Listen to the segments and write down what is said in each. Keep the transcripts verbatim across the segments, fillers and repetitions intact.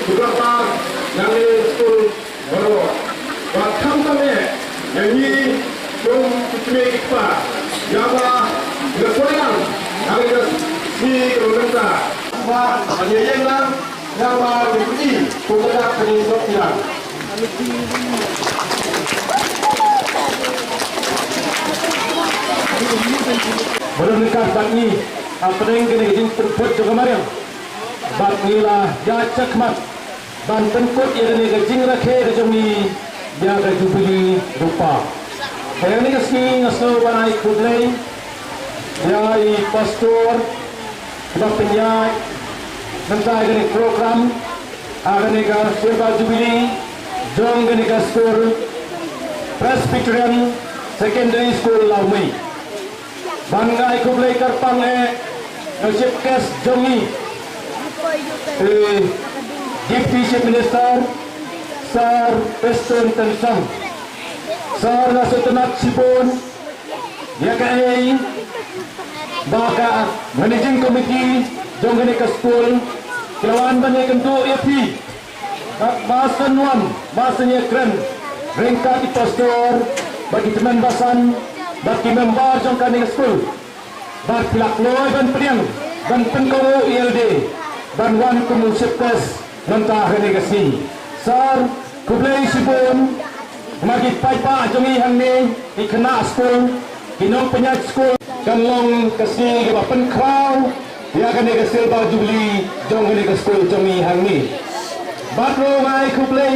Sngewbha nangne skul baroh. Bad khamtam eh ïa ngi kum ki kmie ki kpa ïa ba ngi la pdiang ha kane ka sngi kaba mynta. Ba ban ïa ïeng lang ïa ba ngi pdiang kum ka dak ka ngi sop ïa. Ba don ryngkat bad ngi hapdeng kane ka jingpynphut jong ka mariang. Bad ngi la ïaid shakhmat ban pynkut ïa kane ka jingrakhe ka jong ngi ïa ka Jubili Rupa. Ïa kane ka sngi nga sngew ban ai khublei ïa i pastor kiba pynïaid mynta ïa kane ka program ha kane ka Silver Jubilee jong kane ka skul Presbyterian Secondary School Lawmei. Ban ai khublei kyrpang eh na chief guest jong ngi, eh, Deputy Chief Minister, Sir Prestone Tynsong. Sir, nga sngewtynnat shibun ïa kaei ba ka managing committee jong kane ka skul ki la wan ban ïakynduh ïa phi. Bad ba shen wan, ba shen ïakren ryngkat i pastor bad ki tymmen basan bad ki member jong kane ka skul. Bad phi la kloi ban pdiang ban pynkohnguh ïalade ban wan kum u chief guest mynta ha kane ka sngi. Sir, khublei shibun. Namar ki paidbah jong ngi hangne, ki khynnah skul, ki nongpynïaid skul, kan long ka sngi kaba pynkhraw ïa kane ka Silver Jubilee jong kane ka skul jong ngi hangne. Bad ruh nga ai khublei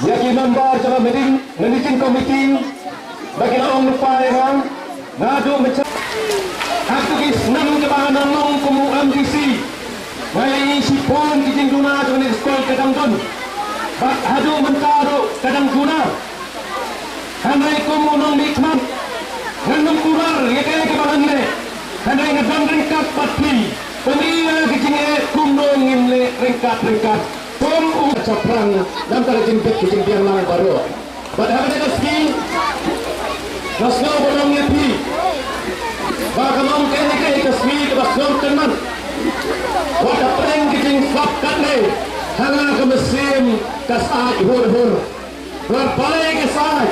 ïa ki member jong ka managing, managing committee ba ki la ong lypa ïa nga. Naduh mynta ha kito ki snem kiba nga nang long kum u M D C, nga ïohi shibun ki jingduna jong kane ka skul ka dang don. Bad haduh mynta ruh ka dang duna. Hynrei kum u nongmihkhmat ngan ym kular ïa kaei kaba ngan leh. Hynrei nga don ryngkat bad phi ban ïa ka jingeh kumno ngin leh ryngkat ryngkat. Kum u shaphrang namar ka jingbit ka jingbiang lang baroh. Bad ha kane ka sngi nga sngew ban ong ïa phi ba ka long kane ka sngi kaba sngewthuh. Wat hapdeng ka jingsngap katne ha nga ka mynsiem ka sah hur hur. Wat balei ka sah?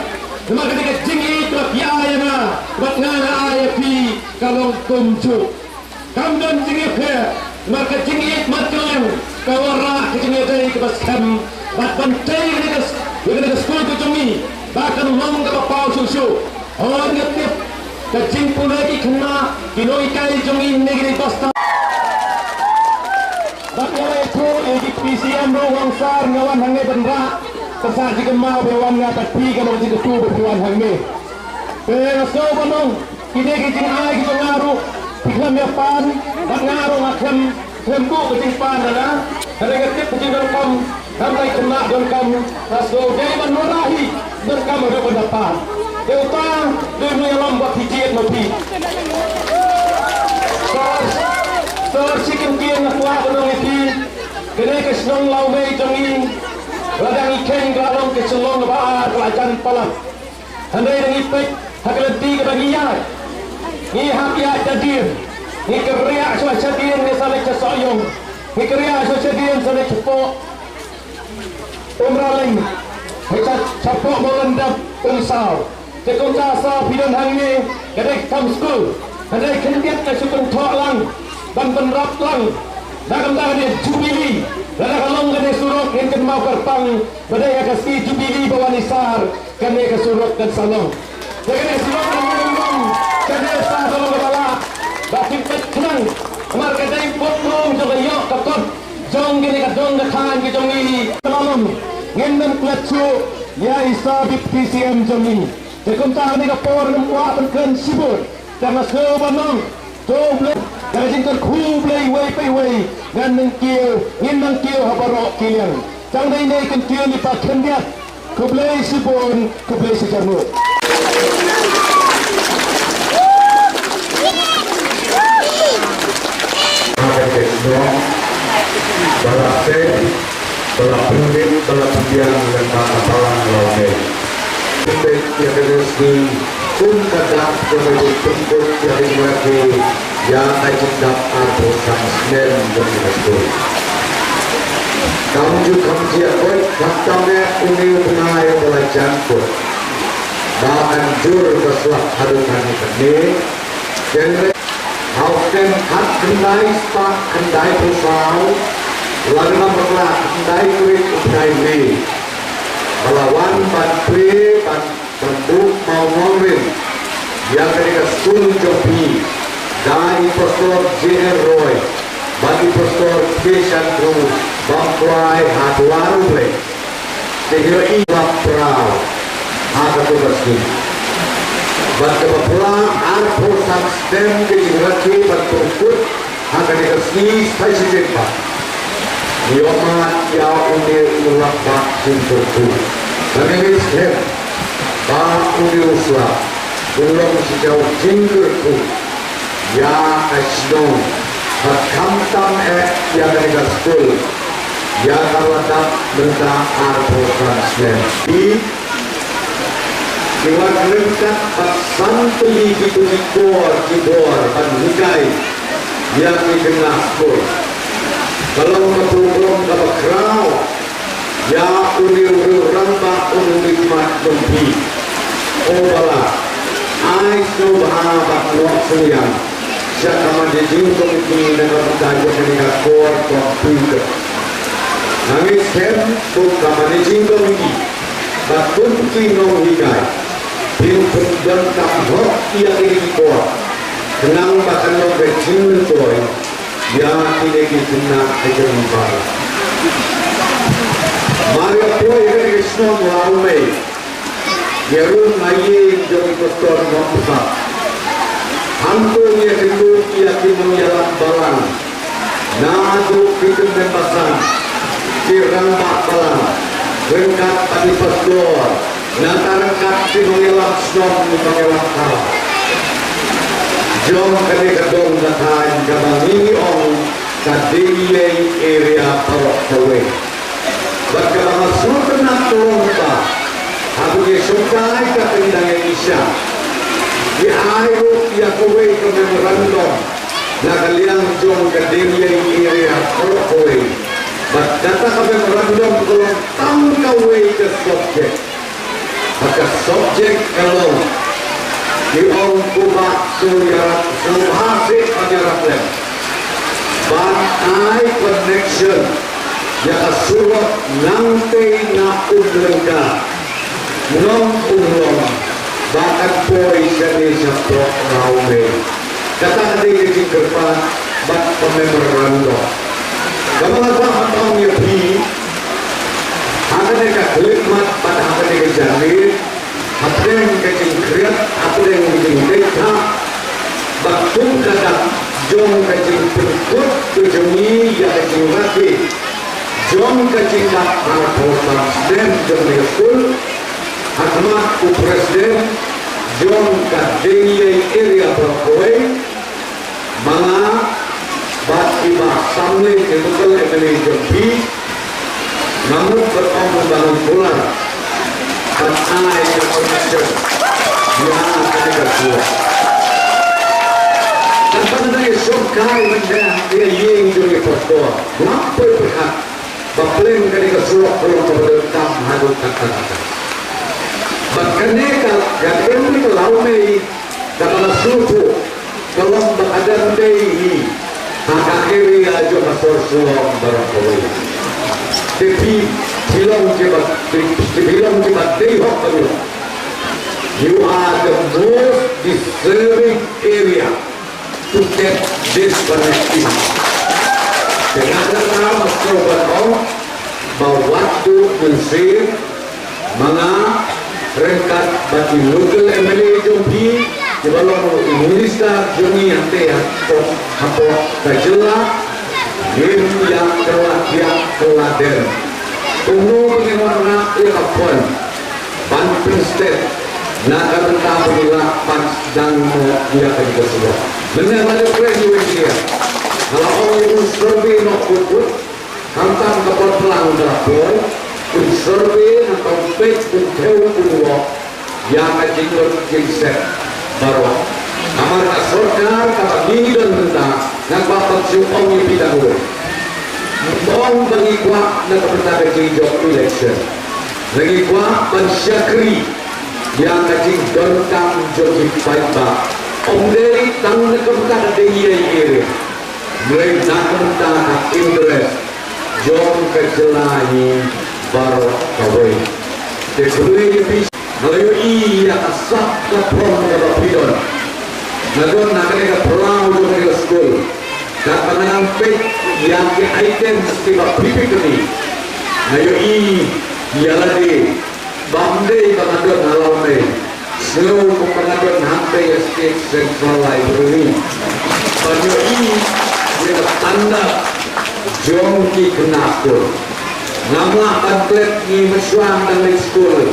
Namar kane ka jingïeit ba phi ai ïa nga bad nga nga ai ïa phi ka long kumjuh. Kam don jingïapher, namar ka jingïeit markylliang ka wanrah ka jingïadei kaba skhem bad ban tei ïa kane ka s-, ïa kane ka skul ka jong ngi ba kan long kaba paw shuh shuh. Hooid nga tip ka jingpule ki khynnah ki nonghikai jong ngi ne ki dei basta. Bad nga la ïathuh ïa ki P C M ruh, nga ong sir nga wan hangne ban rah, ka sah jingkynmaw ba wan nga bad phi ka long jingkyntu ba phi wan hangne. Te nga sngew ban ong kine ki jingai ki jong nga ruh phi khlem ïa pan bad nga ruh nga khlem, khlem buh ka jingpan na nga. Hynrei nga tip ka jingdonkam, kam dei khynnah donkam, nga sngew dei ban wanrah hi donkam ruh ban da pan. Te uta dei u nongïalam ba phi jied ma phi. Sir, sir, shi kyntien nga kwah ban ong ïa phi, kane ka shnong Lawmei jong ngi, lada ngi kheiñ ka la long ka shnong ba ar ka la jan palat. Hynrei da ngi peit ha ka lynti kaba ngi ïaid, ngi hap ïaid da dien, ngi kyrriah shuwa shadien ngi sa leit sha Sohiong, ngi kyrriah shuwa shadien sa leit shapoh Umraleng, hei sha, shapoh Mawlyndep, Umsaw. Te kumta sa phi don hangne ka dei ka kam skul, ka dei khyndiat ka shu kynthoh lang ban bynrap lang. Da kumta ka dei Jubilee, lada ka long kane surok ngin kynmaw kyrpang ba dei ha ka sngi Jubilee ba wan i Sir kane ka surok kan sa long. Te kane ka surok kan long, kane sa ka long kaba lah ba phin peit khnang. Namar ka dei bud nong jong ka ïoh ka kot jong kane ka dong ka thaiñ ka jong ngi. Ka long ngin nym klet shuh ïa i Sir Deputy C M jong ngi. Te kumta ha kane ka por ngam kwah ban kren shibun. Te nga sngew ban ong, to Blei, da ka jingkyrkhu Blei iwei pa iwei, ngan nang kiew, ngin nang kiew ha baroh ki liang. Tang dei ne kan kiew ni pa khyndiat. Khublei shibun, khublei shihajar nguh. Ba la pynlip, ba la pynbiang lem bad ka balang Lawmei. Pynbiang ïa ka dei sdang kum ka dak ka dei pynbiang ïa ka dei ïa ka dei dak arphew san snem jong ka dei. Kam ju kham jia koit, khamtam eh une u bnai ba la jan koit. Ba kan jur ka slap haduh kane kane. Kynrei ha u snem khatkhyndai spah khyndaiphew saw, lada ngam bakla khyndai tarik u bnai May, ba la wan ban plie ban Ban buh mawngwang rim ïa kane ka skul jong phi da i Pastor J N Roy bad i Pastor K Chandru Bamkwai ha duwar U Blei. Te ïohi ba praw ha kato ka skul. Bad kaba pla arphew san snem ka jingrakhe ban pynkut ha kane ka sngi sa shisien pat. Ïohmad ïa une u rangbah jingkyrkhu. Kane ka skhem ba une u slap u long shisha u jingkyrkhu ïa ka shnong bad khamtam eh ïa kane ka skul ïa kaba la dap mynta arphew san snem. Ki Ki wan ryngkat bad san tylli ki kor ki bor ban hikai ïa ki khynnah skul. Ka long ka burom kaba khraw ïa une u rangbah, une u nongmihkhmat jong phi, u ba la ai sngewbha bad noh synñiang sha ka managing committee na ka bynta jong kane ka kor computer. Nga ngeit skhem ba ka managing committee bad kum ki nonghikai phin pyndonkam hok ïa kine ki kor khnang ba kan long ka jingmyntoi ïa kine ki khynnah ka jong i Balang. Mar ïa poi ha kane ka shnong Lawmei, ïa rung ha ïing jong i Pastor Nongpynsah. Hangto ïa kynduh ïa ki nongïalam balang, naduh ki khynnah basan, ki rangbah balang, ryngkat bad i pastor, nangta ryngkat ki nongïalam shnong, ki nongïalam thaw jong kane ka dong ka thaiñ kaba ngi ong ka Dei Ïei area baroh kawei. Bad kaba nga sngewtynnat ka long ba haba ngi shongkai ka Tyndang Asia, ngi ai ruh ïa kawei ka memorandum na ka liang jong ka Dei Ïei area baroh kawei. Bad kata ka memorandum ka long tang kawei ka subject. Bad ka subject ka long, ngi ong kumba shu ïarap, shu bha seh ban ïarap lem ban ai connection ïa ka surok nangtei na Umlyngka, Nongumlong, ba kan poi shane shapoh Lawmei. Kata ka dei ka jingkyrpad bad ka memorandum. Kaba nga kwah ban ong ïa phi, ha kane ka khyllipmat bad ha kane ka janmiet, hapdeng ka jingkhriat, hapdeng ka jingdei thah, bad kum ka dak jong ka jingpynkut ka jong ngi ïa ka jingrakhe jong ka jingdap arphew san snem jong kane ka skul, ha khmat u president jong ka Dei Ïei area baroh kawei, ma nga bad i Bah Samlin, i local M L A jong phi, nga mut ban ong ba ngi kular ban ai ka connection ïa kane ka surok. Tang ba ngi shongkai mynta ïa ïing jong i pastor, ngam poi pyrkhat ba pleng kane ka surok ka long kaba donkam haduh katta katta. Bad kane ka, ka kane ka Lawmei kaba nga sngewthuh ka long ba ka dang dei hi ha ka area jong ka sor Shillong baroh kawei. Te phi, phi long kiba, phi, phi long kiba dei hok ba long. You are the most deserving area to get this connectivity. Te nga kyrpad, Mister Ban Ong, ba wat duh mynsiem, ma nga ryngkat bad i local M L A jong phi, kiba long i minister jong ngi hangtei hapoh, hapoh ka jylla, ngin ïa kylla thiah kylla dem kumno ba ngin wanrah ïa ka fund ban pynsted na ka bynta ba ngi lah ban sdang noh ïa kane ka surok. Mynne nga la kren ïa u engineer, nga la ong ïa u survey noh kut kut, khamtam ka por plang ka la poi, un survey, nangta un peit, un thew, un walk ïa ka jingmut jingshet baroh. Namar ka sorkar kaba ngi don mynta, nga kwah ban shu ong ïa phi tang kawei. Ba ngi kwah na ka bynta ka jingjop election, ba ngi kwah ban shakri ïa ka jingdonkam jong ki paidbah. Ym dei tang na ka bynta ka dei ïa ïa ri, hynrei na ka bynta ka interest jong ka jylla hi baroh kawei. Te khublei ïa phi. Nga la ïohi ïa ka sap ka phong kaba phi don. Nga don na kane ka phyllaw jong kane ka skul. Katba nga nang peit ïa ki items kiba phi phi kynni, nga ïohi ïa lade ba ym dei ba nga don ha Lawmei, sngew kumba nga don hangtei ha State Central Library. Ban ïohi ïa ka standard jong ki khynnah skul. Ngam lah ban klet, ngi mynshuwa dang leit skul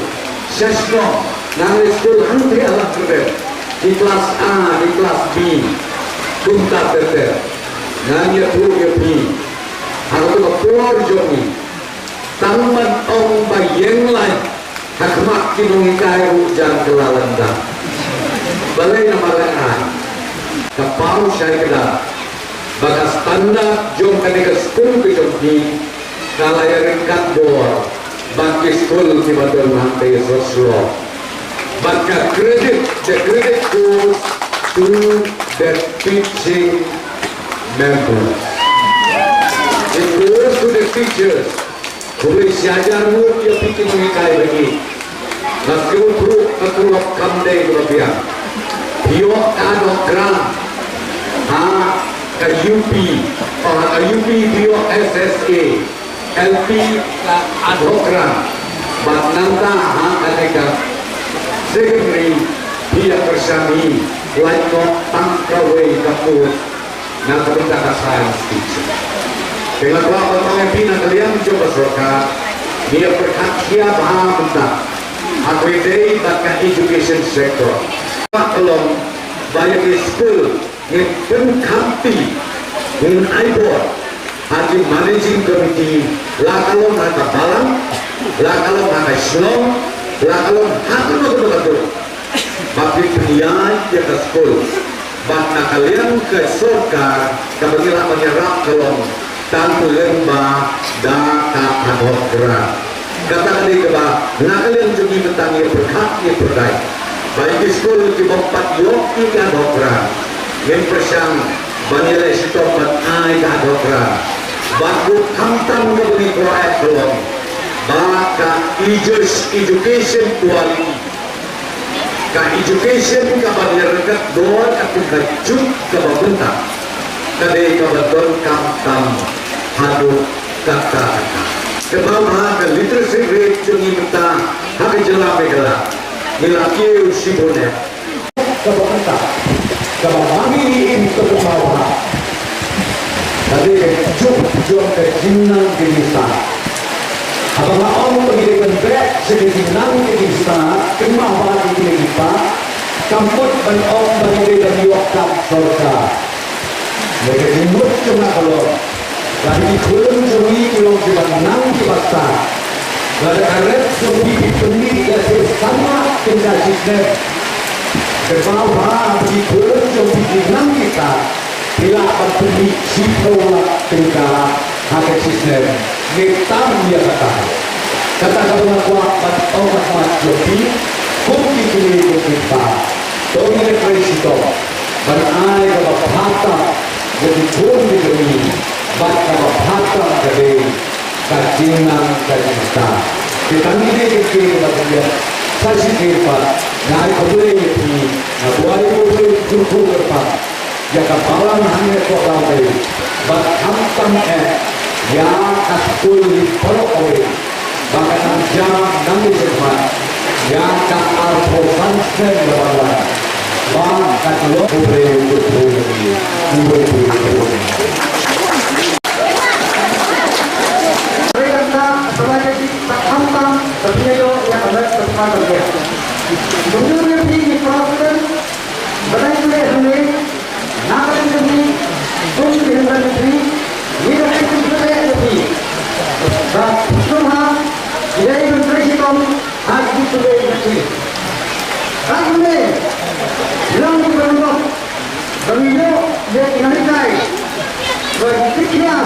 sha shnong, nang leit skul hangtei ha Laitkyrmen, ki klas A, ki klas B, kumta ter ter. Ngan ïathuh ïa phi, ha kato ka por jong ngi, tang ban ong ba ïeng lai ha khmat ki nonghikai ruh jan kylla lynda. Balei? Namar nga ai ka paw shai kdar ba ka standard jong kane ka skul ka jong phi ka la ïaryngkat bor bad ki skul kiba don hangtei soslo. Bad ka credit, the credit goes to the teaching members. It goes to the teachers. Khublei shihajar ngut ïa phi ki nonghikai ba ïeit. Nga sngewthuh, nga sngewthuh kam dei kaba biang. Phi ïoh ka ad hoc grant ha ka U P, ha ka U P phi ïoh S S A, L P ka ad hoc grant. Bad nangta ha kane ka secondary phi ïa pyrshang hi lait noh tang kawei ka post na ka bynta ka science teacher. Te nga kwah ban ong ïa phi na ka liang jong ka sorkar, ngi ïa pyrkhat khia bha mynta ha kaba ïadei bad ka education sector. Ka long ba ïa ki skul ngin pynkhamti, ngin ai bor ha ki managing committee, la ka long ha ka balang, la ka long ha ka shnong, la ka long ha kano kano ka dur, ba ki pynïaid ïa ka skul. Bad na ka liang ka sorkar, kaba ngi lah ban ïarap ka long tang lyngba da ka ad hoc grant. Kata ka dei kaba na ka liang jong ngi mynta ngi pyrkhat ngi pyrdait ba ïa ki skul kibym pat ïoh ïa ka ad hoc grant, ngin pyrshang ban ïaleh shitom ban ai ka ad hoc grant. Bad ruh khamtam kaba ngi kwah eh ka long ba ka edu-, education quality, ka education kaba ngi ryngkat bor, ka kum ka juk kaba mynta, ka dei kaba donkam tam haduh katta katta. Kynmaw bha ka literacy rate jong ngi mynta ha ka jylla Meghalaya, ngi la kiew shibun eh. Kaba mynta, kaba ma ngi im, to kynmaw bha, ka dei ka juk jong ka jingnang ka jingstad. Haba nga ong ba ngi dei ban beh sha ka jingnang ka jingstad, kynmaw bha ki kmie ki kpa, kam mut ban ong ba ngi dei ban ïoh kam sorkar. Ba ka jingmut jong nga ka long, lada ki khun jong ngi ki long kiba nang kiba stad, lada ka rep jong phi ki pynmih ïa phi samla tyngka shisnem, kynmaw bha ba ki khun jong phi ki nang ki stad, phi lah ban pynmih shiphew lak tyngka ha ka shisnem. Ngeit tam ïa kata. Kata kaba nga kwah ban ong ha khmat jong phi kum ki kmie kum ki kpa, to ngin ïa trei shitom ban ai kaba bha tam ïa ki khun ki jong ngi, bad kaba bha tam ka dei ka jingnang ka jingstad. Te tang kine ki ktien kaba kyndiat, sa shisien pat nga ai khublei ïa phi, nga duwai ïa U Blei un kyrkhu kyrpang ïa ka balang hangne ha Lawmei, bad khamtam eh ïa ka skul hi baroh kawei, ba kan nang jam nang ïa ka khmat ïa ka arphew san snem ba ban wan, ba kan long. U Blei un kyrkhu ïa phi, U Blei un kyrkhu ïa phi. Hynrei kata ka ba ïa ki ba khamtam ba phi ïoh ïa ka met ka pha ka pha. Kumno ïa phi ki Protestant ba dang pynleh hangne, na ka liang jong phi, kum ki hynmen jong phi, ngi dang ai khublei ïa phi. Ba sngewbha ïa phi ban trei shitom ha ki khublei jong phi. Ka kumne, long ki ban long. Ba ngi ïoh ïa ki nonghikai ba ki khia